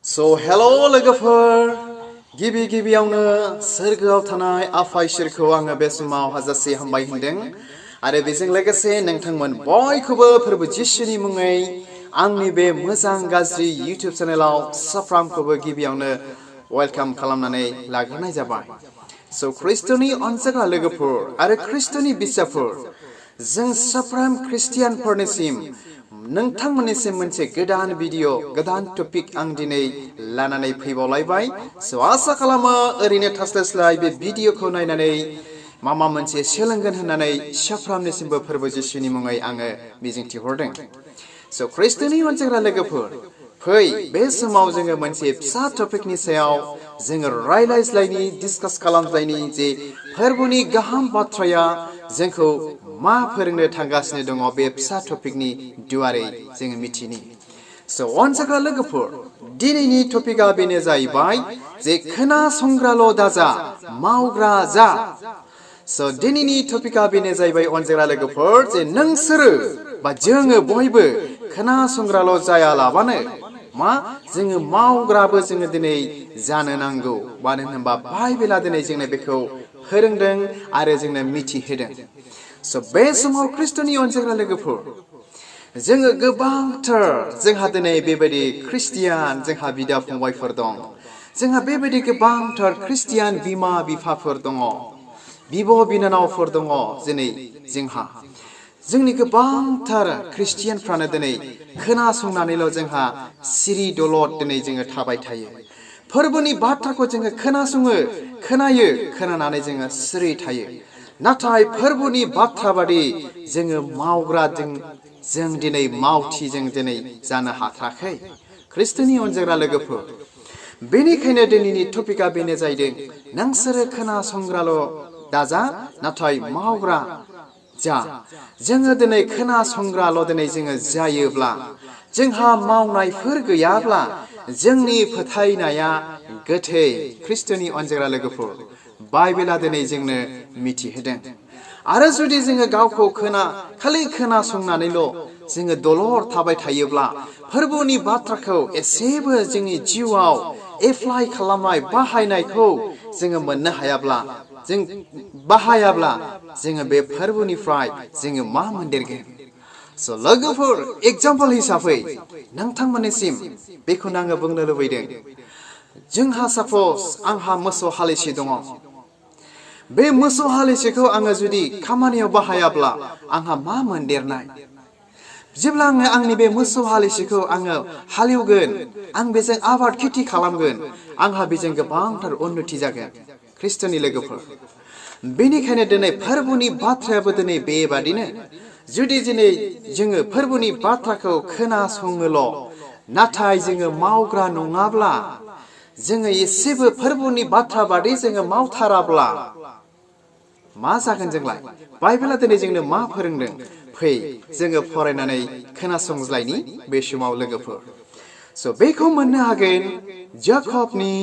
Hello लोगोफोर गिबियावनो सोरगोआव थानाय आफा इसोरखौ आङो बे समाव हाजासे हामबाय होनदों आरो बेजों लोगोसे नोंथांमोन बयखौबो फोरबो जिसुनि मुङै आंनि बे मोजां गाज्रि इउटिउब चेनेलाव साफ्रामखौबो गिबियावनो वेलकाम खालामनानै लाग्रोनाय जाबाय। ख्रिस्टनि अनजाग्रा लोगोफोर आरो ख्रिस्टनि बिसाफोर जों साफ्राम ख्रिस्टियानफोरनिसिम नोंथांमोननिसिम मोनसे गोदान भिडिअ गोदान टपिक आं दिनै लानानै फैबावलायबाय। आसा खालामो ओरैनो थास्लायस्लाय बे भिडिअखौ नायनानै माबा मोनसे सोलोंगोन होननानै साफ्रामनिसिमबो फोरबो जिसुनि मुङै आङो मिजिंथि हरदों। ख्रिस्टनि अनजाग्रा लोगोफोर फै बे समाव जोङो मोनसे फिसा टपिकनि सायाव जोङो रायलायज्लायनि डिसकास खालामज्लायनि जे फोरबोनि गाहाम बाथ्राया जोंखौ मा फोरोंनो थांगासिनो दङ बे फिसा टपिकनि दुवारै जोङो मिथिनि। अनजाग्रा लोगोफोर दिनैनि टपिकआ बेनो जाहैबाय जे खोनासंग्राल' दाजा मावग्रा जा। दिनैनि टपिकआ बेनो जाहैबाय अनजाग्रा लोगोफोर जे नोंसोरो बा जोङो बयबो खोनासंग्राल' जायालाबानो जोङो मावग्राबो जोङो दिनै जानो नांगौ। मानो होनोबा बाइबेला दिनै जोंनो बेखौ फोरोंदों आरो जोंनो मिथिहोदों। बे समाव ख्रिस्टनि अनजाग्रा लोगोफोर जोङो गोबांथार जोंहा दिनै बेबायदि ख्रिस्टियान जोंहा बिदा फंबायफोर दं। जोंहा बेबायदि गोबांथार ख्रिस्टियान बिमा बिफाफोर दङ, बिब' बिनानावफोर दङ। दिनै जोंनि गोबांथार ख्रिस्टियानफ्रानो दिनै खोनासंनानैल' जोंहा सिरि दलद दिनै जोङो थाबाय थायो। फोरबोनि बाथ्राखौ जोङो खोनायो खोनानानै जोङो सिरि थायो। नाथाय फोरबोनि बाथ्रा बादि जोङो मावग्रा जों दिनै मावथिजों दिनै जानो हाथाराखै ख्रिस्टनि अनजाग्रा लोगोफोर। बेनिखायनो दिनैनि टपिकआ बेनो जाहैदों नोंसोरो खोनासंग्राल' दाजा नाथाय मावग्रा जा। जोङो दिनै खोनासंग्राल' दिनै जोङो जायोब्ला जोंहा मावनायफोर गैयाब्ला जोंनि फोथायनाया गोथै ख्रिस्टनि अनजाग्रा लोगोफोर बाइबेला दिनै जोंनो मिथिहोदों। आरो जुदि जोङो गावखौ खालि खोनासंनानैल' जोङो दलर थाबाय थायोब्ला फोरबोनि बाथ्राखौ एसेबो जोंनि जिउआव एप्लाइ खालामनाय बाहायनायखौ जोङो मोननो हायाब्ला जोङो बे फोरबोनिफ्राय जोङो मा मोनदेरगोन? लोगोफोर एगजाम्पल हिसाबै नोंथांमोननिसिम बेखौनो आङो बुंनो लुबैदों। जोंहा साप'ज आंहा मोसौ हालिसे दङ। बे मोसौ हालिसेखौ आङो जुदि खामानियाव बाहायाब्ला आंहा मा मोनदेरनाय? जेब्ला आङो आंनि बे मोसौ हालिसेखौ आङो हालेवगोन, आं बेजों आबाद खेथि खालामगोन, आंहा बेजों गोबांथार उन्नति जागोन ख्रिस्टनि लोगोफोर। बेनिखायनो दिनै फोरबोनि बाथ्रायाबो दिनै बेबादिनो जुदि दिनै जोङो फोरबोनि बाथ्राखौ खोनासङोल' नाथाय जोङो मावग्रा नङाब्ला जोङो एसेबो फोरबोनि बाथ्रा बादि जोङो मावथाराब्ला मा जागोन जोंलाय? बाइबेला दिनै जोंनो मा फोरोंदों? फै जोङो फरायनानै खोनासंज्लायनि बे समाव लोगोफोर। बेखौ मोननो हागोन जाकबनि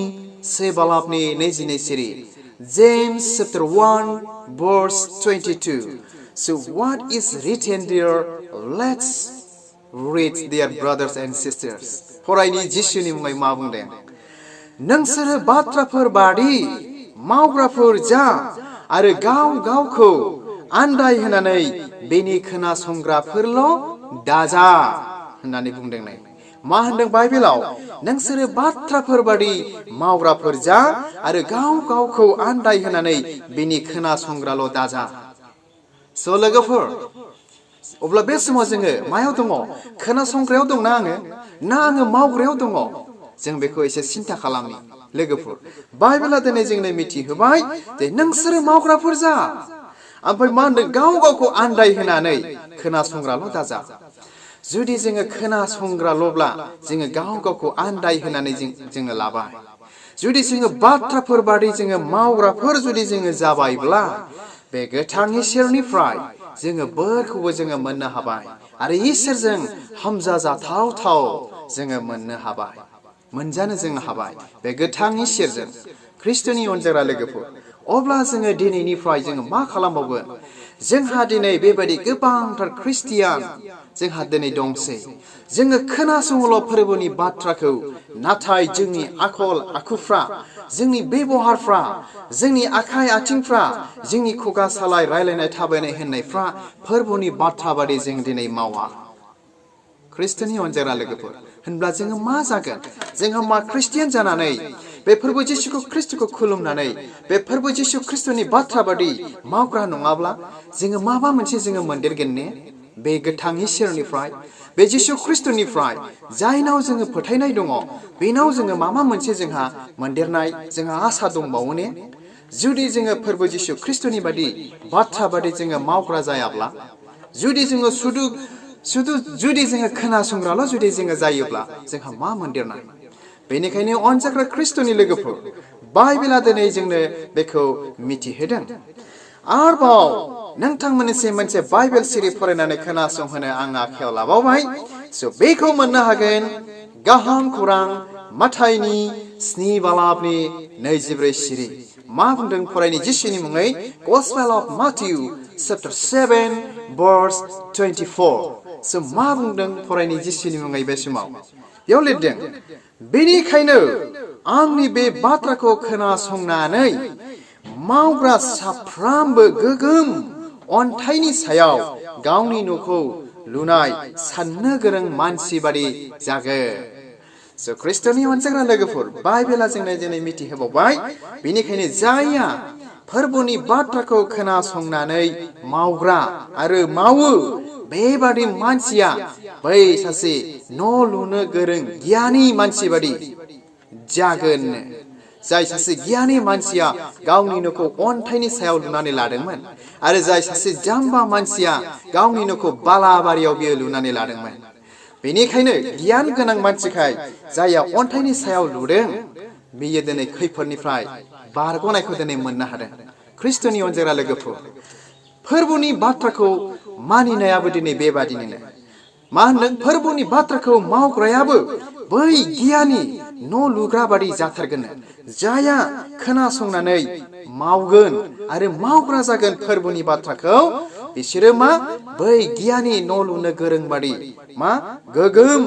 से बालाबनि 22 सिरि James chapter 1 verse 22. What is written there? Let's read dear brothers and sisters. फरायनि जिसुनि मुङै मा बुंदों? नोंसोरो बाथ्राफोर बादि मावग्राफोर जा आरो गावखौ आन्दाय होनानै बेनि खोनासंग्राफोरल' दाजा होननानै बुंदों। मा होनदों बाइबेलाव? नोंसोरो बाथ्राफोर बादि मावग्राफोर जा आरो गावखौ आन्दाय होनानै बेनि खोनासंग्राल' दाजा। लोगोफोर अब्ला बे समाव जोङो मायाव दङ? खोनासंग्रायाव दंना आङो मावग्रायाव दङ? जों बेखौ एसे सिन्था खालामनि लोगोफोर। बाइबेला दिनै जोंनो मिथिहोबाय जे नोंसोरो मावग्राफोर जा। ओमफ्राय मा होनदों? गावखौ आन्दाय होनानै खोनासंग्राल' दाजा। जुदि जोङो खोनासंग्राल'ब्ला जोङो गावखौ आन्दाय होनानै जोङो लाबाय। जुदि जोङो बाथ्राफोर बादि जोङो मावग्राफोर जुदि जोङो जाबायब्ला बे गोथां इसोरनिफ्राय जोङो बोरखौबो जोङो मोननो हाबाय आरो इसोरजों हामजाजाथाव जोङो मोनजानो जोङो हाबाय बे गोथां इसोरजों ख्रिस्टनि अनजाग्रा लोगोफोर। अब्ला जोङो दिनैनिफ्राय जोङो मा खालामबावगोन? जोंहा दिनै बेबायदि गोबांथार ख्रिस्टियान जोंहा दिनै दंसै जोङो खोनासङोल' फोरबोनि बाथ्राखौ नाथाय जोंनि आखल आखुफ्रा जोंनि बेबहारफ्रा जोंनि आखाइ आथिंफ्रा जोंनि खुगा सालाय रायलायनाय थाबायनाय होननायफ्रा फोरबोनि बाथ्रा बादि जों दिनै मावा ख्रिस्ट'नि अनजाग्रा लोगोफोर होनब्ला जोङो मा जागोन जोंहा मा ख्रिस्टियान जानानै बे फोरबो जिसु ख्रिस्ट'खौ खुलुमनानै बे फोरबो जिसु ख्रिस्ट'नि बाथ्रा बादि मावग्रा नङाब्ला जोङो माबा मोनसे जोङो मोनदेरगोन ने बे गोथां इसोरनिफ्राय बे जिसु ख्रिस्ट'निफ्राय जायनाव जोङो फोथायनाय दङ बेनाव जोङो माबा मोनसे जोंहा मोनदेरनाय जोंहा आसा दंबावो ने जुदि जोङो फोरबो जिसु ख्रिस्ट'नि बादि बाथ्रा बादि जोङो मावग्रा जायाब्ला जुदि जोङो जुदि जोङो खोनासंग्राल' जुदि जोङो जायोब्ला जोंहा मा मोनदेरनाय बेनिखायनो अनजाग्रा ख्रिस्ट'नि लोगोफोर बाइबेला दिनै जोंनो बेखौ मिथिहोदों आरोबाव नोंथांमोननिसिम मोनसे बाइबेल सिरि फरायनानै खोनासंहोनो आं आखायाव लाबावबाय बेखौ मोननो हागोन गाहाम खौरां माथाइनि 7:24 सिरि मा बुंदों फरायनि जिसुनि मुङै Gospel of Matthew chapter 7 verse 24 मा बुंदों फरायनि जिसुनि मुङै बे समाव बेयाव लिरदों बेनिखायनो आंनि बे बाथ्राखौ खोनासंनानै मावग्रा साफ्रामबो गोगोम अन्थाइनि सायाव गावनि न'खौ लुनाय साननो गोरों मानसि बादि जागोन ख्रिस्ट'नि अनजाग्रा लोगोफोर बाइबेला जोंनो दिनै मिथिहोबावबाय बेनिखायनो जायहा फोरबोनि बाथ्राखौ खोनासंनानै मावग्रा आरो मावो बेबादि मानसिया बै सासे न' लुनो गोरों गियानि मानसि बादि जागोन जाय सासे गियानि मानसिया गावनि न'खौ अन्थाइनि सायाव लुनानै लादोंमोन आरो जाय सासे जाम्बा मानसिया गावनि न'खौ बालाबारियाव बियो लुनानै लादोंमोन बेनिखायनो गियान गोनां मानसिखाय जायहा अन्थाइनि सायाव लुदों बियो दिनै खैफोदनिफ्राय बारग'नायखौ दिनै मोननो हादों ख्रिस्ट'नि अनजाग्रा लोगोफोर फोरबोनि बाथ्राखौ मानिनायाबो दिनै बेबादिनो मा होनदों फोरबोनि बाथ्राखौ मावग्रायाबो बै गियानि न' लुग्रा बादि जाथारगोन जायहा खोनासंनानै मावगोन आरो मावग्रा जागोन फोरबोनि बाथ्राखौ बिसोरो मा बै गियानि न' लुनो गोरों बादि मा गोगोम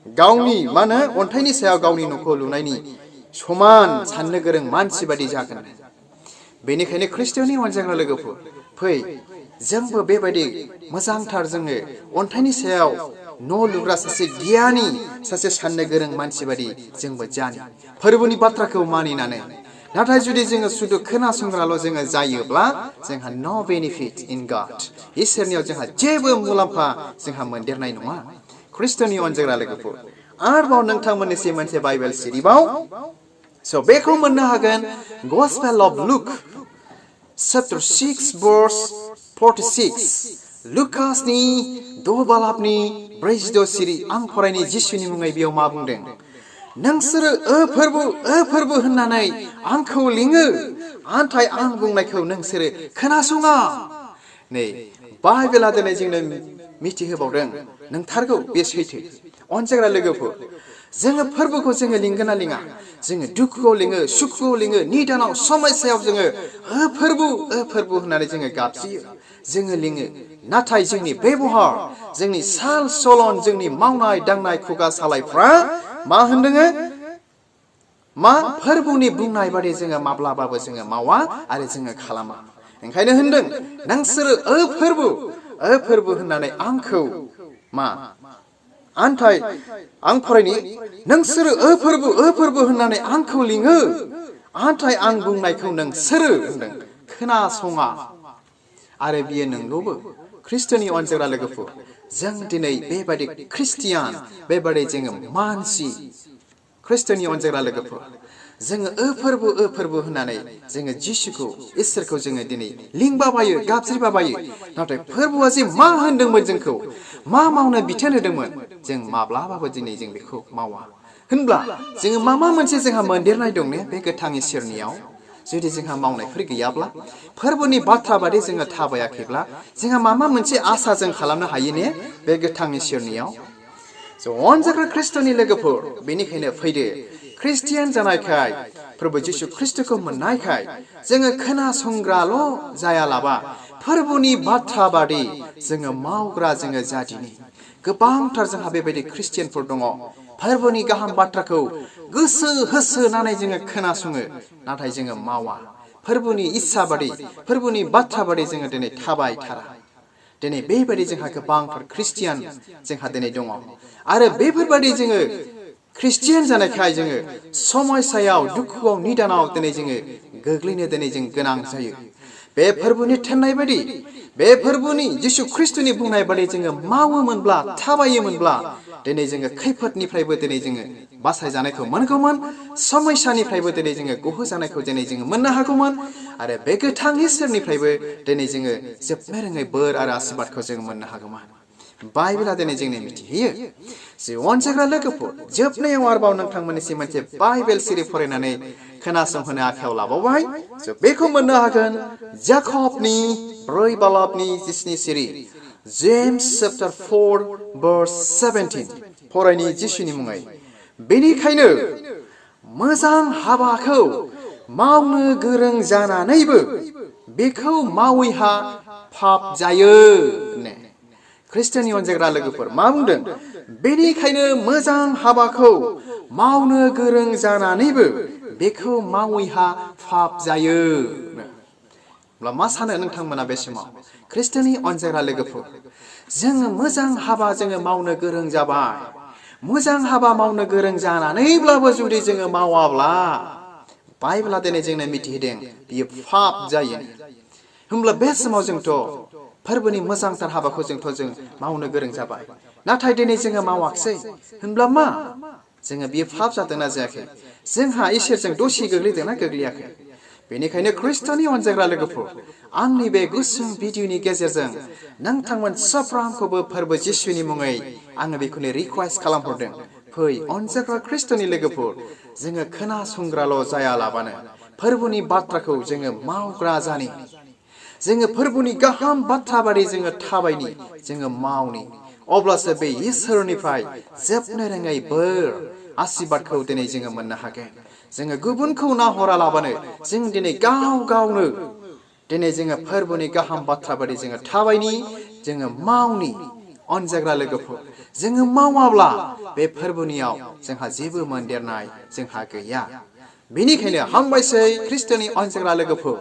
गावनि मा होनो अन्थाइनि सायाव गावनि न'खौ लुनायनि समान साननो गोरों मानसि बादि जागोन बेनिखायनो ख्रिस्ट'नि अनजाग्रा लोगोफोर फै जोंबो बेबायदि मोजांथार जोङो अन्थाइनि सायाव न' लुग्रा सासे गियानि सासे साननो गोरों मानसि बादि जोंबो जानि फोरबोनि बाथ्राखौ मानिनानै नाथाय जुदि जोङो सुदु खोनासंग्राल' जोङो जायोब्ला जोंहा नो बेनिफिट इन गड इसोरनियाव जोंहा जेबो मुलाम्फा जोंहा मोनदेरनाय नङा ख्रिस्ट'नि अनजाग्रा लोगोफोर आरोबाव नोंथांमोननिसिम मोनसे बाइबेल सिरिबाव बेखौ मोननो हागोन Gospel of Luke chapter 6 verse 46 लुकासनि 6:46 सिरि आं फरायनि जिसुनि मुङै बेयाव मा बुंदों नोंसोरो फोरबो होननानै आंखौ लिङो नाथाय आं बुंनायखौ नोंसोरो खोनासङा नै बाइबेला दिनै जोंनो मिथिहोबावदों नोंथारगौ बे सैथो अनजाग्रा लोगोफोर जोङो फोरबोखौ जोङो लिंगोन ना लिङा जोङो दुखुआव लिङो सुखुआव लिङो निदानाव समस्यायाव जोङो फोरबो होननानै जोङो गाबज्रियो जोङो लिङो नाथाय जोंनि बेबहार जोंनि साल सलन जोंनि मावनाय दांनाय खुगा सालायफ्रा मा होनदों मा फोरबोनि बुंनाय बादि जोङो माब्लाबाबो जोङो मावा आरो जोङो खालामा ओंखायनो होनदों नोंसोरो फोरबो होननानै आंखौ मा आन्थाय आं फरायनि नोंसोरो फोरबो होननानै आंखौ लिङो नाथाय आं बुंनायखौ नोंसोरो होनदों खोनासङा आरो बियो नंगौबो ख्रिस्ट'नि अनजाग्रा लोगोफोर जों दिनै बेबादि ख्रिस्टियान बेबादि जोङो मानसि ख्रिस्ट'नि अनजाग्रा लोगोफोर जोङो फोरबो होननानै जोङो जिसुखौ इसोरखौ जोङो दिनै लिंबाबायो गाबज्रिबाबायो नाथाय फोरबोआ जे मा होनदोंमोन जोंखौ मा मावनो बिथोन होदोंमोन जों माब्लाबाबो दिनै जों बेखौ मावा होनब्ला जोङो माबा मोनसे जोंहा मोनदेरनाय दं ने बे गोथां इसोरनियाव जुदि जोंहा मावनायफोर गैयाब्ला फोरबोनि बाथ्रा बादि जोङो थाबायाखैब्ला जोंहा माबा मोनसे आसा जों खालामनो हायो ने बे गोथां इसोरनियाव अनजाग्रा ख्रिस्ट'नि लोगोफोर बेनिखायनो फैदो ख्रिस्टियान जानायखाय फोरबो जिसु ख्रिस्ट'खौ मोननायखाय जोङो खोनासंग्राल' जायालाबा फोरबोनि बाथ्रा बादि जोङो मावग्रा जोङो जादिनि गोबांथार जोंहा बेबायदि ख्रिस्टियानफोर दङ फोरबोनि गाहाम बाथ्राखौ गोसो होसोनानै जोङो खोनासङो नाथाय जोङो मावा फोरबोनि इस्सा बादि फोरबोनि बाथ्रा बादि जोङो दिनै थाबायथारा दिनै बेबायदि जोंहा गोबांथार ख्रिस्टियान जोंहा दिनै दङ आरो बेफोरबायदि जोङो ख्रिस्टियान जानायखाय जोङो समस्यायाव दुखुआव निदानाव दिनै जोङो गोग्लैनो दिनै जों गोनां जायो बे फोरबोनि थिननाय बायदि बे फोरबोनि जिसु ख्रिस्टनि बुंनाय बायदि जोङो मावोमोनब्ला थाबायोमोनब्ला दिनै जोङो खैफोदनिफ्रायबो दिनै जोङो बासायजानायखौ मोनगौमोन समस्यानिफ्रायबो दिनै जोङो गहोजानायखौ दिनै जोङो मोननो हागौमोन आरो बे गोथां इसोरनिफ्रायबो दिनै जोङो जोबनो रोङै बोर आरो आशीर्बादखौ जोङो मोननो हागौमोन बाइबेला दिनै जोंनो मिथिहोयो जे अनसायग्रा लोगोफोर जोबनायाव आरोबाव नोंथांमोननिसिम मोनसे बाइबेल सिरि फरायनानै खोनासंहोनो आखायाव लाबावबाय बेखौ मोननो हागोन जाकबनि 4 बालाबनि 10 सिरि जेम्स चैप्टार 4 verse 17 फरायनि जिसुनि मुङै बेनिखायनो मोजां हाबाखौ मावनो गोरों जानानैबो बेखौ मावैहा पाप जायो ख्रिस्टियाननि अनजायग्रा लोगोफोर मा बुंदों बेनिखायनो मोजां हाबाखौ मावनो गोरों जानानैबो बेखौ मावैहा पाप जायो अब्ला मा सानो नोंथांमोना बे समाव ख्रिस्टियाननि अनजायग्रा लोगोफोर जोङो मोजां हाबा जोङो मावनो गोरों जाबाय मोजां हाबा मावनो गोरों जानानैब्लाबो जुदि जोङो मावाब्ला बाइबेला दिनै जोंनो मिथिहोदों बियो पाप जायो होमब्ला बे समाव जोंथ' फोरबोनि मोजांथार हाबाखौ जों मावनो गोरों जाबाय नाथाय दिनै जोङो मावाखिसै होनब्ला मा जोङो बियो पाप जादोंना जायाखै जोंहा इसोरजों दसे गोग्लैदोंना गोग्लैयाखै बेनिखायनो ख्रिस्टियाननि अनजायग्रा लोगोफोर आंनि बे गुसुं भिडिअनि गेजेरजों नोंथांमोन साफ्रोमखौबो फोरबो जिसुनि मुङै आङो बेखौनो रिक्वेस्ट खालामहरदों फै अनजायग्रा ख्रिस्टियाननि लोगोफोर जोङो खोनासंग्राल' जायालाबानो फोरबोनि बाथ्राखौ जोङो मावग्रा जानि जोङो फोरबोनि गाहाम बाथ्रा बादि जोङो थाबायनि जोङो मावनि अब्लासो बे इसोरनिफ्राय जोबनो रोङै बोर आशीर्बादखौ दिनै जोङो मोननो हागोन जोङो गुबुनखौ नाहरालाबानो जों दिनै गाव गावनो दिनै जोङो फोरबोनि गाहाम बाथ्रा बादि जोङो थाबायनि जोङो मावनि अनजायग्रा लोगोफोर जोङो मावाब्ला बे फोरबोनियाव जोंहा जेबो मोनदेरनाय जोंहा गैया बेनिखायनो हामबायसै ख्रिस्टियाननि अनजायग्रा लोगोफोर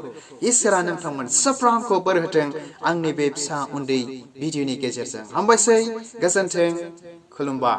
इसोरा नोंथांमोन साफ्रोमखौ बोर होथों आंनि बे फिसा उन्दै भिडिअनि गेजेरजों हामबायसै गोजोन्थों खुलुमबाय